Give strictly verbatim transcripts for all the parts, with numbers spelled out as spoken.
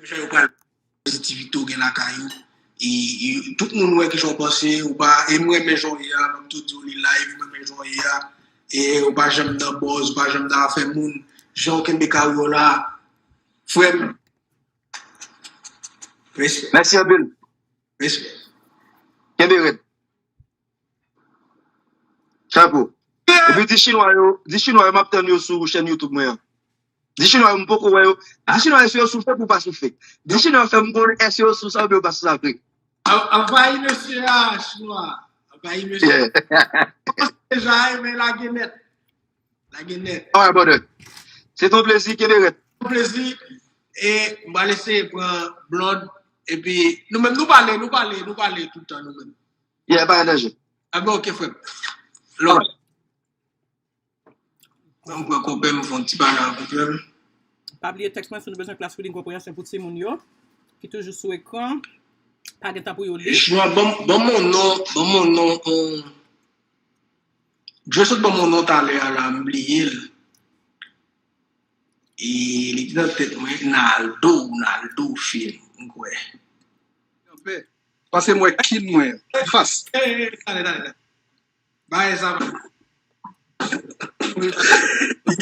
Jan yo pral pozitivite w gen lakay ou. E, e tout moun wè kijan w panse, ou pa, e m renmen jan w ye a, m ap tou di w li live, m renmen jan w ye a. E ou pa janm nan buzz, ou pa janm nan afè moun. Jan w kenbe kari w la, frè m, respè, Mèsi anpil. Respè. Kenbe rèd. Chapo. Epi di chinwa yo, di chinwa yo m ap tann yo sou chèn YouTube mwen an. Di chinwa yo m poko wè yo. Di chinwa yo si yo soufle pou pa soufle. Di chinwa yo fè m konnen èske yo sou sa oubyen yo pa sou sa vre. Anvayi mesye a, chinwa. Anvayi mesye a. Kòmanse deja, men lage nèt. Lage nèt. Alright, brother. Se ton plezi, kenbe rèd. Yon plezi. E m pral eseye pran Blonde. Epi nou menm nou pale, nou pale, nou pale tout tan nou menm. Yeah, pa gen danje. A ben, ok, frè m. Love. Mwen pran konpè m, fè yon ti pale ak konpè m. Pa bliye tèks mwen si nou bezwen klas reading comprehension pou timoun yo ki toujou sou ekran. Pa gen tan pou yo li. Chinwa, ban m ban m yon non, ban m yon non, on. Djo sot ban m yon non talè a la, m bliye l. E li te nan tèt mwen, Naldo, Naldo film, m kwè. Pase m wè kin mwen, fas. Talè, talè, talè. Bagay sa.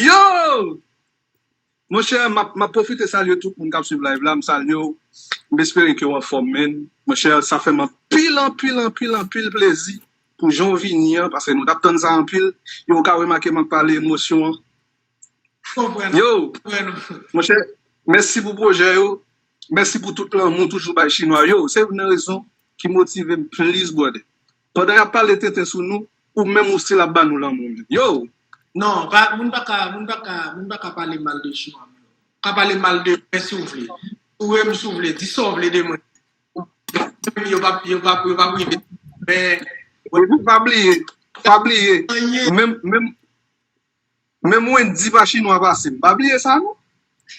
Yo! Monchè, m ap m ap pwofite salye tout moun k ap swiv live la. M salye w. M espere ke w anfòm, man. Monchè, sa fè m anpil, anpil, anpil, anpil plezi pou jan w vini an, paske nou t ap tann sa anpil. E w ka remake m ap pale emosyon an. Konprann. Yo, Konprann. Monchè, mèsi pou pwojè yo. Mèsi pou tout lanmou toujou bay chinwa. Yo, se youn nan rezon ki motive m plis, brother. Pandan y ap pale tenten sou nou, ou menm ou still ap ba nou lanmou, man. Yo! Non, pa, moun pa ka, moun pa ka, moun pa ka pale mal de chinwa. Ka pale mal de mwen si w vle. Ou renmen si w vle, di sa w vle de mwen. Yo pa, yo pa, yo pa prive. Men, Epi pa bliye, pa bliye, anyen, menm, menm, menm Wendy pa chinwa pase m. Pa bliye sa, non?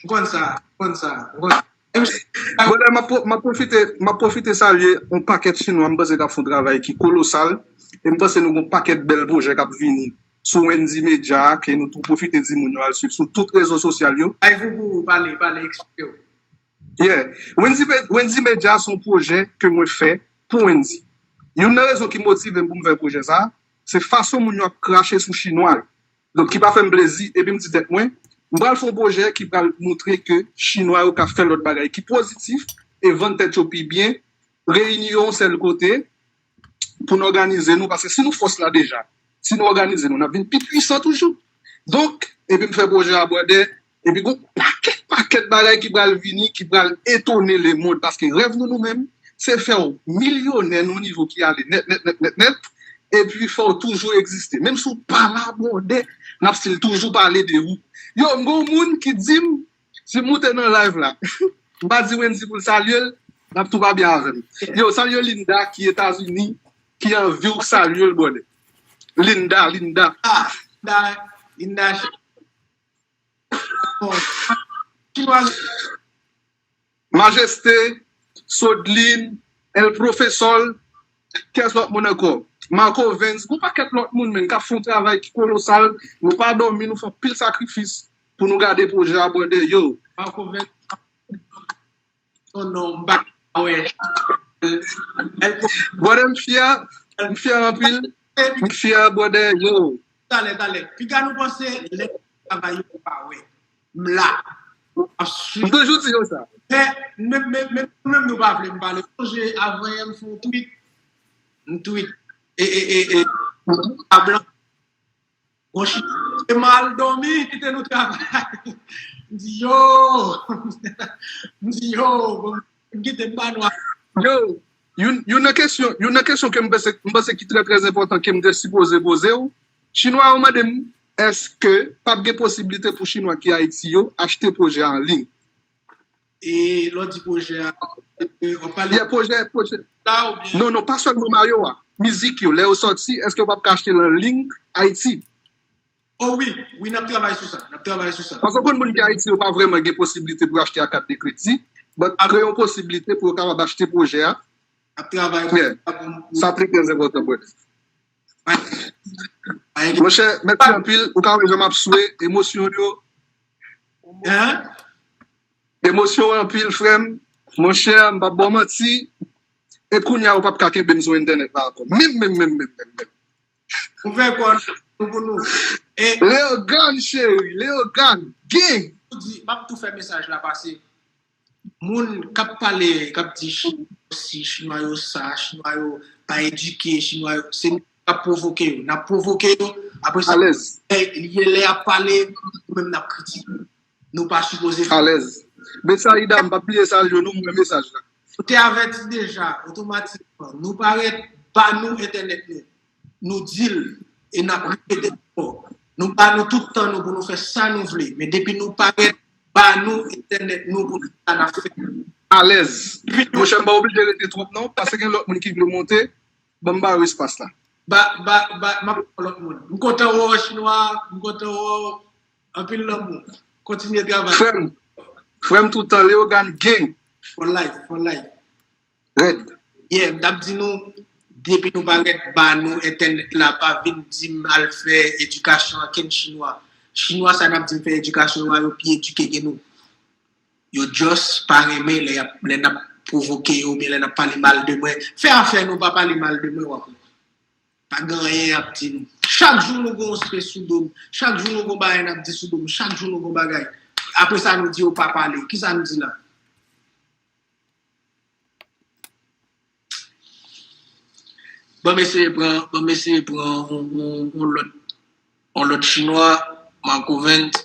m konn sa, m konn sa, m konn sa. Brother, m ap pwo- m ap pwofite, m ap pwofite salye yon pakèt chinwa m panse k ap fè yon travay ki kolosal. E m panse nou gen yon pakèt bèl pwojè k ap vini sou Wendy Media, ke nou tou pwofite di moun yo al swiv sou tout rezo sosyal yo. Live ou pou pale, pale, eksplike w. Yeah. Wendy, Me- Wendy Media se yon pwojè ke mwen fè pou Wendy. Youn nan rezon ki motive m pou m fè pwojè sa, se fason moun yo ap krache sou chinwa yo. Donk, ki pa fè m plezi, epi m di tèt mwen, m pral fè yon pwojè ki pral montre ke chinwa yo ka fè lòt bagay ki pozitif e vann tèt yo pi byen, reyini yo yon sèl kote pou n òganize nou, paske si nou fòs la deja, si nou òganize nou, n ap vin pi pwisan toujou. Donk, epi m fè pwojè a, brother, epi gon pakèt, pakèt bagay ki pral vini, ki pral etone lemonn, paske rèv nou, nou menm, se fè w milyonè nan yon nivo ki ale nèt, nèt, nèt, nèt, nèt, epi fè w toujou egziste. Menm si w pa la, brother, n ap still toujou pale de ou. Yo, m gon moun ki di m, si m moute nan live la, m pa di Wendy pou l salye l, l ap tou pa byen avè m. Yo, salye Linda ki Etazini, ki anvi w salye l, brother. Linda, Linda. Ah, Linda, Linda, bon, chinwa, Majeste, Sodlin, El Profesor, kiyès lòt moun ankò? Marco Vens, gon pakèt lòt moun, men, k ap fè yon travay ki kolosal. Nou pa dòmi, nou fè anpil sakrifis pou nou gade pwojè a, brother. Yo, Marco Vens, non, non, m pa wè. El Brother, m fyè, m fyè anpil, m fyè, brother, yo. Talè, talè. Piga nou panse lè travay yo pa wè. M la. M ap M swiv. toujou di yo sa. Men, men, men, men, menm nou pa vle m pale. Sonje avan yè m fè yon tweet. M tweet. E, e, e, e, a blan. Bon, chi, e mal dòmi, kite nou travay. M di yo. M di yo. Bon, m kite m pa nwa. Yo, youn, youn nan kesyon, youn nan kesyon ke m panse, m panse ki trè, trè enpòtan ke m te sipoze poze w, chinwa yo mande m, èske p ap gen posiblite pou chinwa ki Ayiti yo achte pwojè a an liy? E lè w di pwojè a, w ap pale Yeah, pwojè, pwojè. La oubyen? Non, non, pa sèlman mayo a. Mizik yo, lè yo sòti, èske yo p ap ka achte l an liy Ayiti? Oh wi, wi, n ap travay sou sa. N ap travay sou sa. Paske konn moun ki Ayiti yo pa vrèman gen posiblite pou yo achte a kat de kredi, but kreye yon posiblite pou yo kapab achte pwojè a. N ap travay. Yeah. Sa trè trè enpòtan, brother. Monchè, mèsi anpil. Ou ka wè jan m ap swe, emosyon yo. Hein? Emosyon anpil, frè m. Monchè, m p ap ba w manti. E kounye a, ou p ap ka kenbe m sou entènèt la ankò. Menm, menm, menm, menm, menm, menm. Ouvè kò nou pou nou. E Leogane, cheri, Leogane, gang! Tou di, m ap tou fè mesaj la pase. Moun k ap pale, k ap di Chinwa si, Chinwa yo sa, Chinwa yo pa edike, Chinwa yo, se nou k ap pwovoke yo. N ap pwovoke yo, apre sa, Alèz. Lè lè y ap pale, nou menm n ap kritike. Nou pa sipoze fè. Alèz. Betsaida, m p ap bliye salye w non, m wè mesaj la. Ou te avèti deja, otomatikman. Nou parèt, ba nou entènèt nou. Nou di l, e n ap repete ankò. Nou ba nou tout tan nou pou nou fè sa nou vle. Men depi nou parèt, ba nou entènèt nou pou nou fè sa n ap fè. Alèz. Monchè, m pa oblije rete twòp non, paske gen lòt moun ki vle monte. Ban m ba yo espas la. Ba, ba, ba, m ap pran lòt moun. M kontan wè w, Chinwa. M kontan wè w. Anpil lanmou. Kontinye travay. Frè m, frè m tout tan, Leogane gang. For life, for life. Rèd. Yeah, m t ap di nou, depi nou parèt, ba nou entènèt la, pa vin di m al fè edikasyon a kenn Chinwa. Chinwa sa n ap di m fè edikasyon a, yo pi edike ke nou. Yo just pa renmen lè y ap, lè n ap pwovoke yo, oubyen lè n ap pale mal de mwen. Fè afè nou, pa pale mal de mwen, w ap wè. Pa gen anyen y ap di nou. Chak jou nou gen yon space sou do m. Chak jou nou gen yon bagay n ap di sou do m. Chak jou nou gen yon bagay. Apre sa, nou di yo pa pale. Kisa nou di la? Ban m eseye pran, ban m eseye pran yon, yon, yon lòt, yon lòt Chinwa, Marco Vent.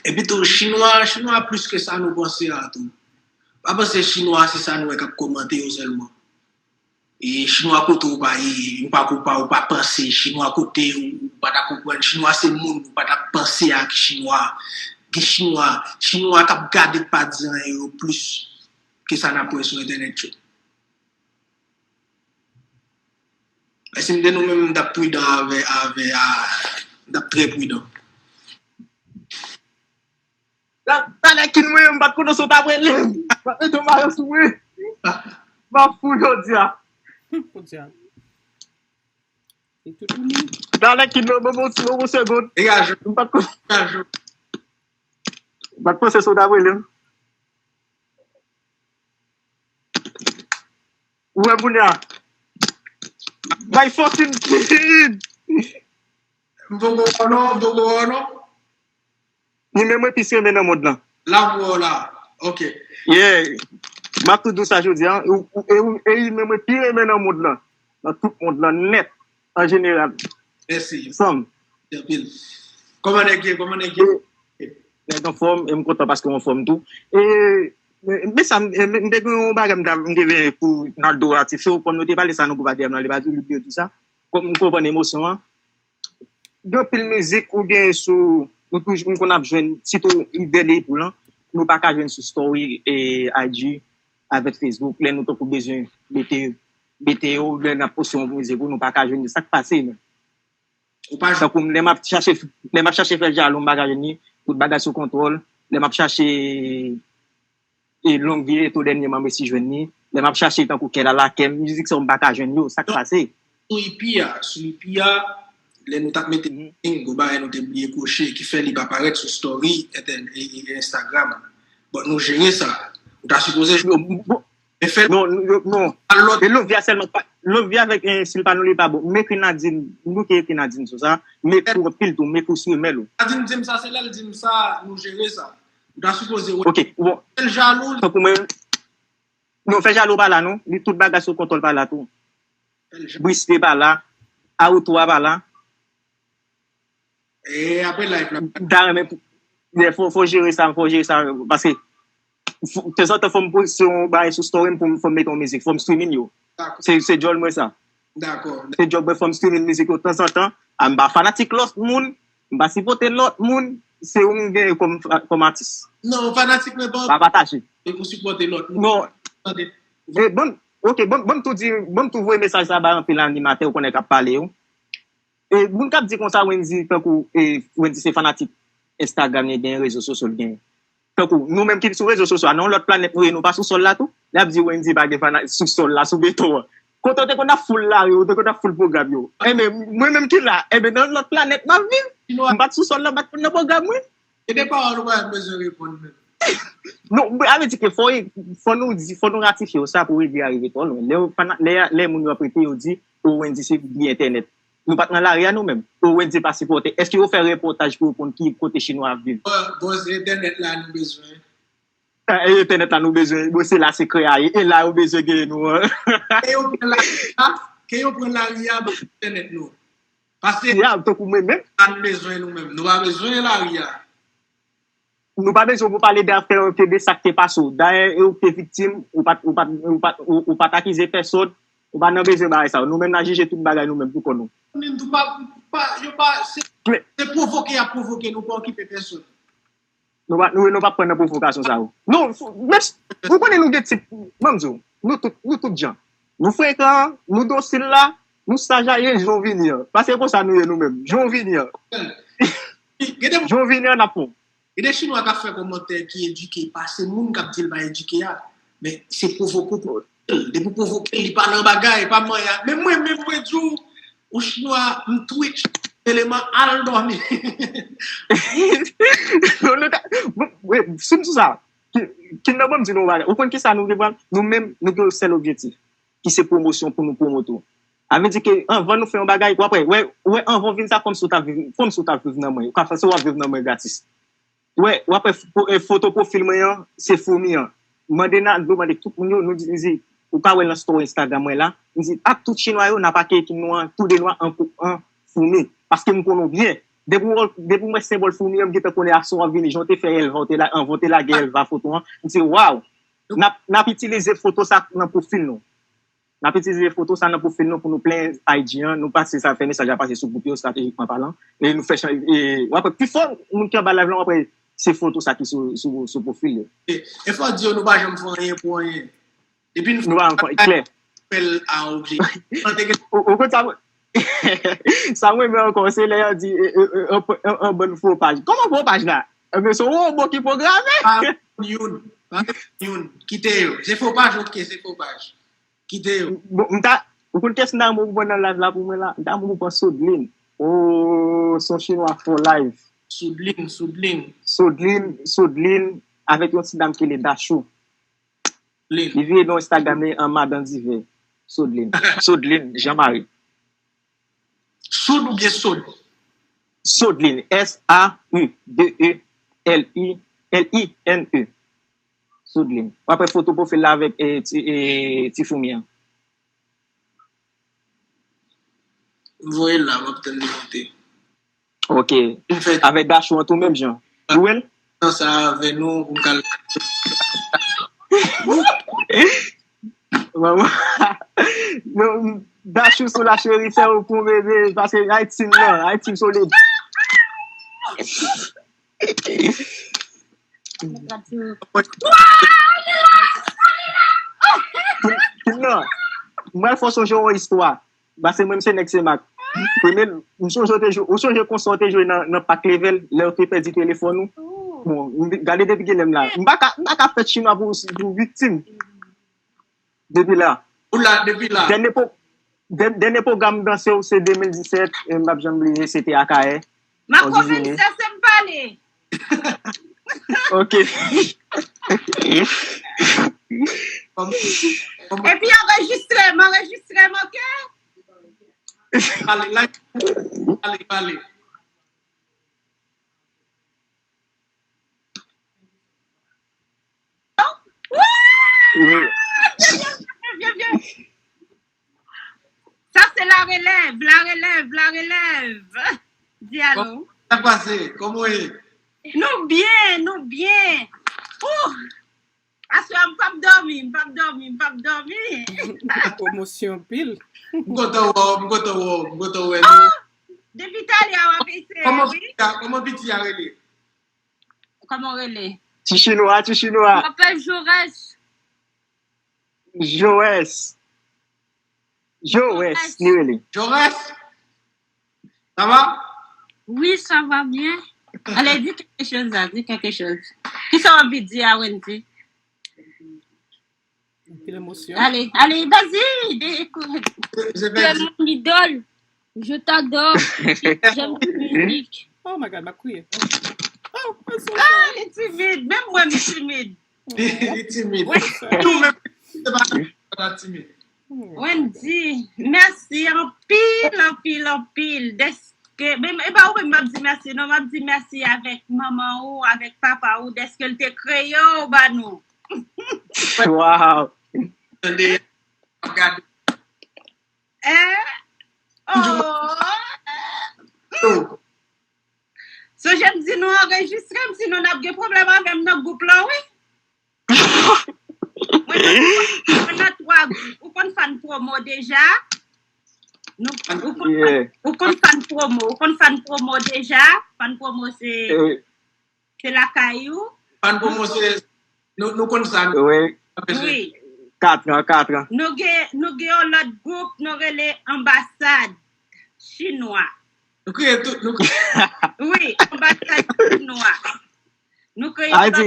Epi tou, Chinwa, Chinwa plis ke sa nou panse a tou. Pa panse Chinwa se sa nou wè k ap kòmante yo sèlman. E Chinwa kote ou pa ye, ou pa, ou pa, ou pa panse, Chinwa kote ou, ou pa ta konprann, Chinwa se moun, ou pa ta panse a ki Chinwa. Gen Chinwa, Chinwa k ap gade k pa di anyen yo plis ke sa n ap wè sou entènèt yo. Men si m te nou menm, m t ap pridan avè, avè, a, m t ap trè pridan. Talè ki mwen, m pa t konnen si w t ap rele m. M pa t mete yon bagay sou mwen. M ap fou jodi a. Kounye a. E tout moun. Talè ki mwen, bon, bon, bon, bon, segond. Degaje, M pa t konnen. degaje. M pa t panse si w t ap rele m. Ou wè kounye a. My fucking kid! M poko wè w non, m poko wè w non. Ni men mwen plis renmen nan mond lan. La m wè w la. Ok. Yeah. M ap tou di w sa jodi a. E, e, e, e li men mwen pi renmen nan mond lan. Nan tout mond lan nèt. An jeneral. Mèsi. Sanm. Anpil. Kòman nèg ye? Kòman nèg ye? Nèg anfòm, e m kontan paske w anfòm tou. E, men sa, m, m te gen yon bagay m ta, m te vle pou Naldo a, ti fè w konn nou te pale sa nan gwoup A D M nan, li pa tou li bliye di sa. Kòm m konprann emosyon an. Gen anpil mizik ou gen sou, nou toujou, m konn ap jwenn, sitou Lidè Lepoul lan, nou pa ka jwenn sou story e I G avèk Facebook, lè nou tankou bezwen mete, mete yo, lè n ap poste yon mizik ou, nou pa ka jwenn li. Sa k pase, men? Ou pa Tankou lè m ap chache, lè m ap chache fè jalou, m pa ka jwenn li, tout bagay sou kontwòl, lè m ap chache e Long Vi Reto dènyèman m resi jwenn li, lè m ap chache tankou Kè Lala Kè m, mizik sa yo m pa ka jwenn yo, sa k pase? Sou E P a, sou E P a, lè nou t ap mete Mhm. King, gon bagay nou te bliye koche, ki fè li pa parèt sou story, entèn-, e, e, Instagram. Bon, nou jere sa. Ou ta sipoze jere. Yo, bon, Men fè l non, yo, non. al lòt. E Long Vi a sèlman, pa- Long Vi avèk, eh, Silvano li pa bon. M ekri Nadine, m bouke ekri Nadine sou sa. M ekri anpil tou, m ekri sou imèl ou. Nadine di m sa, se lè l di m sa, nou jere sa. Ou ta sipoze wè. Ok, bon, Fè l jalou, li tankou mwen, non, Fè Jalou pa la, non. Li tout bagay sou kontwòl pa la tou. Fè l jalou. Brisle pa la, Awoto a pa la. E apre live la. M ta renmen pou, yeah, fò, fò jere sa, fò jere sa, paske fò, tanzantan fò m poste yon bagay sou story m pou m, fò m mete yon mizik, fò m streaming yo. Dakò. Se, se djòl mwen sa. Dakò. Se djòl mwen, fò m streaming mizik yo tanzantan. A, m pa fanatik lòt moun, m pa sipòte lòt moun, se ou m genyen kòm, kòm atis. Non, fanatik mwen pa Pa pataje. E pou sipòte lòt moun. Non. Tande. E bon, ok, bon, bon, m tou di, bon, m tou voye mesaj sa bay anpil animatè ou konnen k ap pale yo. E moun k ap di konsa Wendy, tankou, e, Wendy se fanatik Instagram li genyen, rezo sosyo l genyen. Tankou, nou menm ki sou rezo sosyo a, nan yon lòt planèt nou ye, nou pa sou sòl la tou? L ap di Wendy pa gen fanatik sou sòl la, sou beton an. Kote w te konn ap foul lari, w te konn ap foul pwogram yo. Enben, mwen menm ki la, enben, nan yon lòt planèt m ap viv. M pa t sou sòl la, m pa t konn nan pwogram mwen. E de pawòl ou pa bezwen reponn menm. Non, sa vle di ke fò, fò nou di, fò nou ratifye w sa pou ede a rive twò lwen. Lè, yo pa na- lè, lè moun yo ap rete, yo di, o Wendy se bri entènèt. Nou pa t nan lari a nou menm. O Wendy pa sipòte. Èske yo fè repòtaj pou yo konn ki kote chinwa ap viv? Bon, bon, se entènèt la nou bezwen. E entènèt la nou bezwen. Bon, se la sekrè a ye. E la yo bezwen genyen nou an. Ke yo pran lari a, ke yo pran lari a, ba entènèt nou. Paske ya, tankou mwen menm. Sa nou bezwen nou menm. Nou pa bezwen lari a. Nou pa bezwen pou pale de afè ke de sa k te pase w. Dayè, e ou k te viktim, ou pa t, ou pa t, ou pa t, ou, ou pa t akize pèsòn, ou pa nan bezwen bagay sa yo. Nou menm n a jije tout bagay nou menm pou kò nou. Moun tou pa, pa, yo pa, se, se pwovoke y ap pwovoke, nou pa okipe pèsòn. Nou pa, nou, nou pa pran nan pwovokasyon sa yo. Non, fo- men, ou konnen nou gen tip, ban m di w, nou tout, nou tout jan. Nou frekan, nou dosil la, nou saj a ye, jan w vini an. Paske konsa nou ye nou menm. Jan w vini an. Gen de Jan w vini an, n ap pran w. Gen de chinwa k ap fè kòmantè ki edike pase moun k ap di l pa edike a. Men se pwovoke w pou l. Depi w pwovoke l, li pa nan bagay, pa manyen. Men mwen, men mwen di w, ou chinwa, m twitch, eleman al dòmi. Non, nou ta- bon, wi, si m sou sa, ki, ki nan ban m di nou yon bagay. Ou konn ki sa nou gen pran? Nou menm, nou gen yon sèl objektif, ki se pwomosyon pou nou pwomote w. Sa vle di ke anvan nou fè yon bagay, w ap wè, wè, wè anvan w vin sa, kòmsi w t ap viv, kòmsi w t ap viv nan mwen. Ou ka fè se w ap viv nan mwen gratis. Wè, w ap wè fo- e, foto pwofil mwen an, se foumi an. Mande Nando, mande tout moun yo, nou di, nou di, ou ka wè l nan story Instagram mwen la. M di, ak tout chinwa yo, n ap akeyi nou an, tou de nwa an, pou- an foumi. Paske m konnen w byen. Depi w, depi m wè senbòl foumi an, m gentan konnen aksyon an vini. Jan w te fè Elva, w te la, anvan w te lage Elva foto an, m di, waw! N ap, n ap itilize foto sa nan pwofil nou. N ap itilize foto sa nan pwofil nou pou nou plenyen I G an. Nou pase sa, fè mesaj la pase sou gwoup yo, estratejikman palan. E nou fè chan- e, w ap wè, pifò moun ki anba live la, w ap wè, se foto sa ki sou, sou, sou pwofil yo. E, e fò di yo, nou pa janm fè anyen pou anyen. Depi n Nou pa ankò, klè. Fè l a objektif. Ou, ou konn sa, sa mwen renmen ankò, se lè yo di, e, e, e, an, an, an bann fo paj. Kòman fo paj la? Ebyen, se yon wobo ki pwograme. Pa youn, pa youn. Kite yo. Se fo paj, ok, se fo paj. Kite yo. Bon, m ta, ou konn kiyès m ta renmen pou pran nan live la pou mwen la? M ta renmen pou pran Soudlin. Oh, se yon chinwa fò live. Soudlin, Soudlin. Soudlin, Soudlin, avèk yon ti dam ki rele Dachou. Lin. Li vire non Instagram li an Madan Divè. Soudlin. Soudlin, Jean Marie. Soud oubyen Sod? Soudlin, S A U D E L I L I N E. Soudlin. W ap wè foto pwofil la avèk, e, ti, e, ti foumi an. M voye l la, m ap tann li monte. Ok. M fè Avèk Dachou an tou menm jan. Ou wè l? Nan sa avè nou, pou m ka l- Manman. Non, Dachou sou la cheri, fè ou pou bebe, paske Ayiti m nan, Ayiti m solid. Non, mwen fò sonje yon istwa. Paske mwen, m se nèg Senmak. Premye, m sonje w te jwe, ou sonje konsa w te jwe nan, nan Pak Level, lè w te pèdi telefòn ou? Bon, m gade depi genlè m la. M pa ka, m pa ka fè chinwa pou, pou viktim. Depi la. Ou la, depi la. Dènye po, dèn- dènye pwogram danse w se de mil disèt, e m p ap janm bliye, se te Akayè. M ap konvense se m pale. Ok. Epi anrejistre m, anrejistre m, ok? Pale, like, pale, pale. Wi. Vye, vye, vye, vye. Sa se la relèv, la relèv, la relèv. Di alo. Sa pase? Kòman w ye? Nou byen, nou byen. Ouh! Aswè a m p ap dòmi, m p ap dòmi, m p ap dòmi. Pwomosyon anpil. M kontan wè w, m kontan wè w, m kontan wè nou. Oh! Depi talè a w ap eseye, wi. Kòman piti a, kòman piti a rele? Kòman w rele? Ti chinwa, ti chinwa. M apèl Jorès. Jorès. Jorès, li rele. Jorès. Ça va? Oui, ça va bien. Allez, dis quelque chose là, dis quelque chose. Kisa w anvi di a Wendy? Anpil emosyon. Allez, allez, vas-y, de- écoute. Tu es mon idole. Je t'adore. J'aime ta musique. Oh my God, m ap kriye. Ah, li timid. Menm mwen, m timid. Li timid. Wendy, mèsi anpil, anpil, anpil. Dèske, men, e pa ou menm m ap di mèsi, non, m ap di mèsi avèk manman ou, avèk papa ou, dèske l te kreye w ba nou. Wow! Tande, ap gade. Eh? Oh! Sonje m di nou anrejistre m, sinon n ap gen pwoblèm avè m nan gwoup lan, wi. Mwen nan twa gwoup. Ou konn Fan Promo deja? Nou, ou konn, ou konn Fan Promo. Ou konn Fan Promo deja? Fan Promo se, se lakay ou. Fan Promo se, nou, nou konn sa. Wi. Wi. Katran, katran. Nou gen, nou gen yon lòt gwoup, nou rele Anbasad Chinwa. Nou kreye tout, nou kreye. Wi, Anbasad Chinwa. Nou kreye. A di,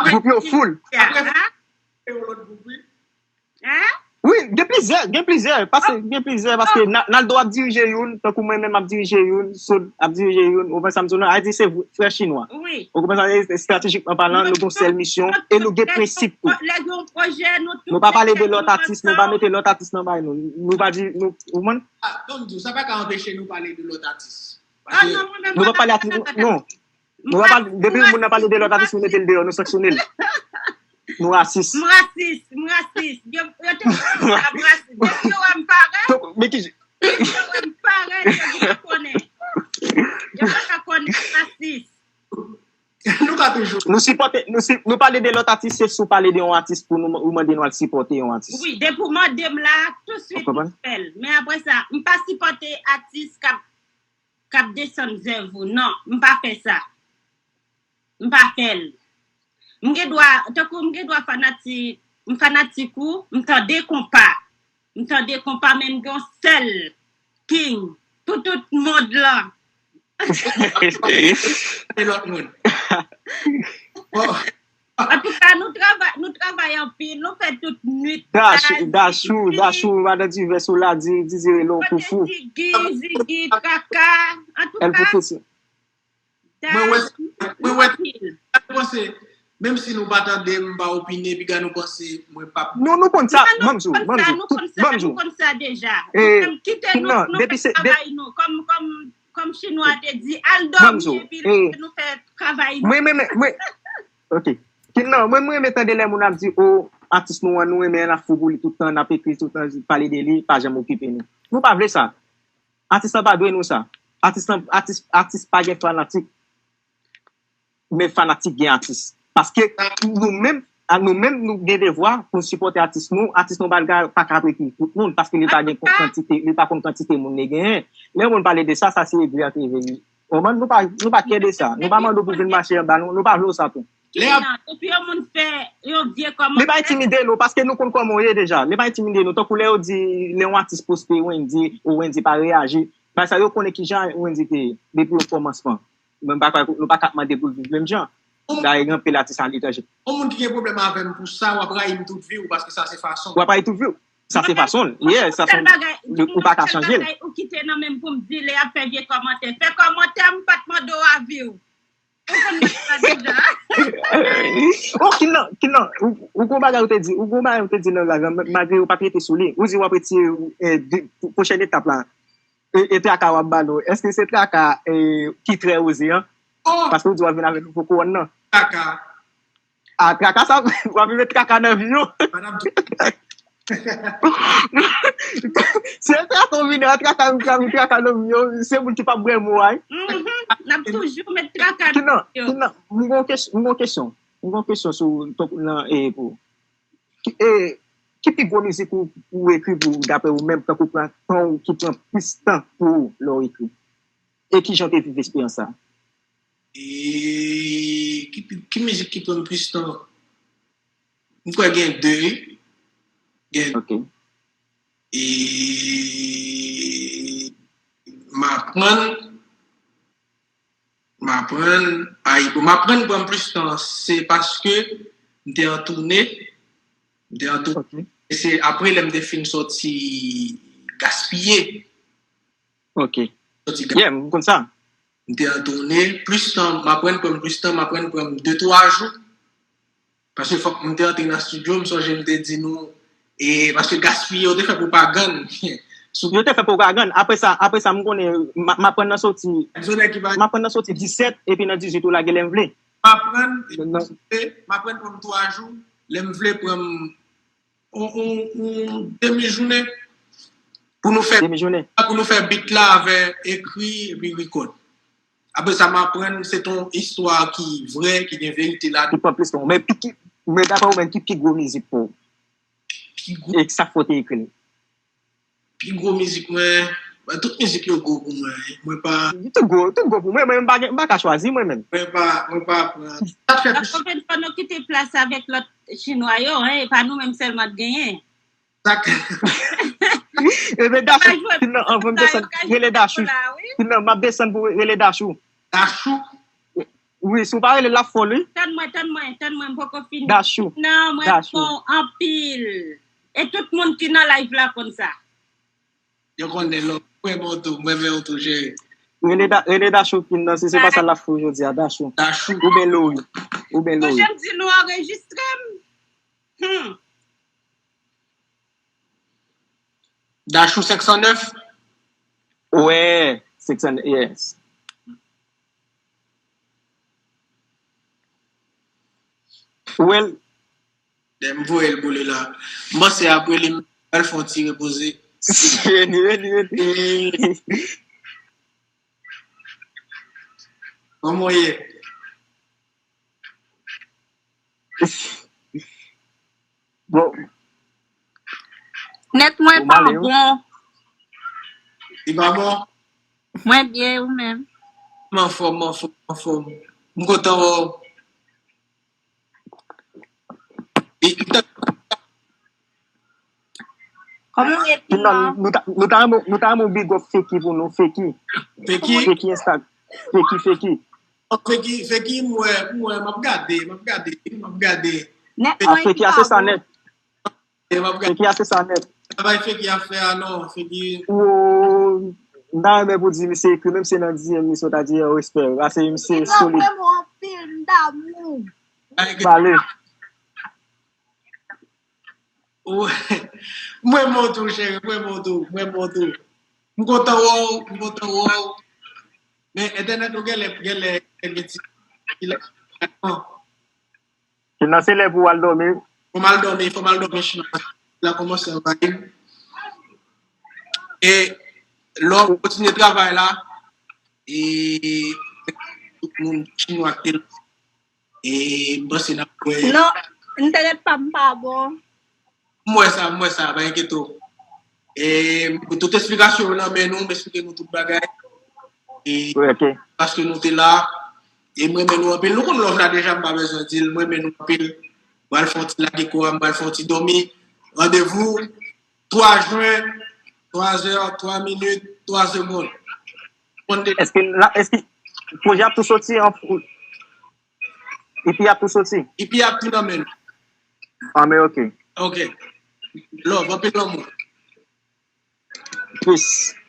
gwoup yo full. Apre, kreye yon lòt gwoup, wi. Hein? Wi, gen plizyè, gen plizyè, paske gen plizyè, paske Naldo ap dirije youn, tankou mwen menm ap dirije youn, Sod ap dirije youn, ou konprann sa m di w lan, a di se frè chinwa. Wi. Ou konprann sa, estratejikman palan, nou gen yon sèl misyon e nou gen prensip tou. Lè gen yon pwojè, nou tout. Nou pa pale de lòt atis, nou pa mete lòt atis nan bay nou. Nou pa di, nou, ou konprann? Ah, ban m di w, sa pa ka anpeche nou pale de lòt atis. Ah, non, mwen menm, nou pa pale atis, non. Nou pa pale, depi yon moun nan pale de lòt atis, nou mete l deyò, nou sanksyone l. Nou rasis. M rasis, m rasis. Yo, yo te di sa, m rasis. Depi yo wè m parèt, men ki, depi yo wè m parèt, yo gentan konnen. Yo gentan konnen m rasis. Nou ka toujou. Nou sipòte, nou, si, nou pale de lòt atis, se si w pale de yon atis pou nou, ou mande nou al sipòte yon atis. Wi, depi w mande m la, touswit m fè l. Men apre sa, m pa sipòte atis k ap k ap desann zèv ou. Non, m pa fè sa. M pa fè l. M gen dwa, tankou m gen dwa fanatik, m fanatik ou, m tande konpa. M tande konpa, men m gen yon sèl king pou tout mond lan. E lòt moun. Antouka, nou travay, nou travay anpil, nou fè tout nwit. Dachou, Dachou, Dachou, madan Divès ou la, di, di, di, lè w pou fou. Zigi, Zigi, Traka, antouka. Mwen wè, mwen wè, mwen panse, menm si nou pa tande m, m pa opine, piga nou panse, mwen p ap. Non, nou konn sa, manm zo, manm zo, tout, manm zo. Nou konn sa deja. Kite nou, nou fè travay nou, kòm, kòm, kòm chinwa te di, al dòmi epi leve nou fè travay nou. Mwen, mwen, mwen, ok. Ki non, mwen, mwen renmen tande lè moun ap di, o, atis nou an, nou renmen l, n ap fou pou li tout tan, n ap ekri tout tan, pale de li, pa janm okipe nou. Nou pa vle sa. Atis lan pa dwe nou sa. Atis lan, atis, atis pa gen fanatik. Men fanatik gen atis. Paske nou menm, a nou menm, nou gen devwa pou n sipòte atis nou. Atis nou pa ka, pa ka ap ekri tout moun, paske li pa gen kantite, li pa konn kantite moun li genyen. Lè yon moun pale de sa, sa se egri an te vini. Konprann? Nou pa, nou pa kè de sa. Nou pa mande w pou vin mache anba nou. Nou pa vle w sa tou. Lè y ap. Epi yon moun fè yon vye kòmantè. Li pa entimide nou, paske nou konn kòman w ye deja. Li pa entimide nou. Tankou lè yo di, lè yon atis poste Wendy, ou Wendy pa reyaji. Bagay sa yo konnen kijan Wendy te ye, depi okòmansman. Men nou pa ka, nou pa ka ap mande pou l viv menm jan. Dayè, gen anpil atis aletranje. Yon moun ki gen pwoblèm avè m pou sa, w ap rayi m tout vi w, paske sa se fason. W ap rayi tout vi w. Sa se fason l. Yeah, sa se yon, ou pa ka chanje l. Ou kite nan men m pou m di, lè y ap fè vye kòmantè. Fè kòmantè, m pa t mande w avi w. Ou konn bagay sa deja. Oh, Kinan, Kinan, ou, ou gon bagay ou te di, ou gon bagay ou te di nan live la, malgre yo pa t rete sou li. Ou di w ap retire, eh, de, pwochèn etap la. E, e traka w ap ba nou. Èske se traka, eh, ki trè oze an? Paske ou di w ap vin avèk nouvo kouwòn nan. Traka. A, traka sa, w ap met traka nan vi w. Madanm. Se traka w vin, a traka, traka, traka nan vi w, se moun ki p ap bwè mo a. Mhm. N ap toujou met traka nan vi w. Kinan, Kinan, m gon kes-, m gon kesyon. M gon kesyon sou, nan, e, pou. Ki, e, ki pi gwo mizik ou, ou ekri pou, dapre ou menm, tankou pran tan ou ki pran plis tan pou ou lè w ekri? E kijan w te viv esperyans sa? E ki, ki mizik ki pran m plis tan? M kwè gen de, wi. Gen. Ok. E m aprann, m aprann, ay, bon, m aprann pran m plis tan, se paske m te an toune, m te an toune. Ok. E se apre lè m te fin sòti Gaspiye. Ok. Sòti Gaspiye. Yeah, m konn sa. M te antounen, plis tan, m aprann pran m plis tan, m aprann pran m de, twa jou. Paske fòk m te antre nan estidyo, m sonje m te di nou, e paske gaspiye, yo te fè pwopagann. Sou Yo te fè pwopagann. Apre sa, apre sa, m konnen, m, m aprann nan soti, m aprann nan soti disèt, epi nan dizuit ou lage lè m vle. M aprann, m aprann pran m twa jou, lè m vle pran m yon, yon, yon demi jounen pou nou fè, demi jounen, pou nou fè beat la avè ekri epi record. Apre sa, m aprann se ton istwa ki vrè, ki gen verite ladan. Ki pran plis tan. Men pi, ki, men daprè ou menm, ki pi gwo mizik pou ou? Pi gwo. E sa k fè w te ekri l? Pi gwo mizik mwen, ben, tout mizik yo gwo pou mwen. Mwen pa. Tout gwo, tout gwo pou mwen, mwen m pa gen, m pa ka chwazi mwen menm. Mwen pa, mwen pa pran. Sa k fè plis. Konbyen fwa nou kite plas avèk lòt chinwa yo, hein, e pa nou menm sèlman t genyen. Sa k. Ebyen, Dachou, fin nan, anvan m desann, rele Dachou. Fin nan, m ap desann pou rele Dachou. Dachou? Wi, si w pa rele l ap fè w, wi. Tann mwen, tann mwen, tann mwen, m poko fini. Dachou. Non, mwen Dachou. Bon anpil. E tout moun ki nan live la konn sa. Yo konnen lò. Mwen bon tou, mwen men w tou, cheri. Rele Da-, rele Dachou kin nan, si se pa sa l ap fè w jodi a, Dachou. Dachou. Ou ben Lori. Ou ben Lori. Sonje m di nou anrejistre m. Hmm. Dachou senk san nèf? Wè, senk san nèf, yes. Well. Lè m voye l boule la. M panse apre li, m pral fè yon ti repoze. Vini, vini, vini. Kòman w ye? Bon. Nèt mwen pa bon. Li pa bon? Mwen byen, ou menm? M anfòm, m anfòm, m anfòm. M kontan wè w. E, e, Kòman w ye, Tina? Nou ta, nou ta renmen, nou ta renmen yon big up Feki pou nou, Feki. Feki? Feki Insta. Feki, Feki. Oh, Feki, Feki, m wè, m wè, m ap gade, m ap gade, m ap gade. Nèt mwen pa bon. Feki a se sa nèt. E m ap gade. Feki a se sa nèt. Travay Feki ap fè a non, Feki. Ou, m ta renmen pou di misye ekri, menm si se nan D M misye ta di yo respè. Paske misye solid. Li anpil, m damou. Pale. Ou, mwen men w tou, cheri, mwen men w tou, mwen men w tou. M kontan wè w, m kontan wè w. Men entènèt ou genlè, genlè, genlè gen ti, ti la. Tina, se lè pou w al dòmi. Fò m al dòmi, fò m al dòmi, Tina. La kòmanse anvayi m. E lè w kontinye travay la, e tout moun chinwa ki te la. E m panse n ap wè. Non, entènèt pa m pa bon. M wè sa, m wè sa, pa enkyete w. E tout esplikasyon yo nan men nou, m esplike nou tout bagay. E paske nou te la, e m renmen nou anpil. Nou konn love la deja, m pa bezwen di l, m renmen nou anpil. M pral fè yon ti lage kò a, m pral fè yon ti dòmi. Randevou twa jen, twa zè, twa minit, twa segonn. Èske, èske pwojè ap tou soti an, E P ap tou soti? E P ap tou nan men nou. Anben, ok. Ok. Love, anpil lanmou. Peace.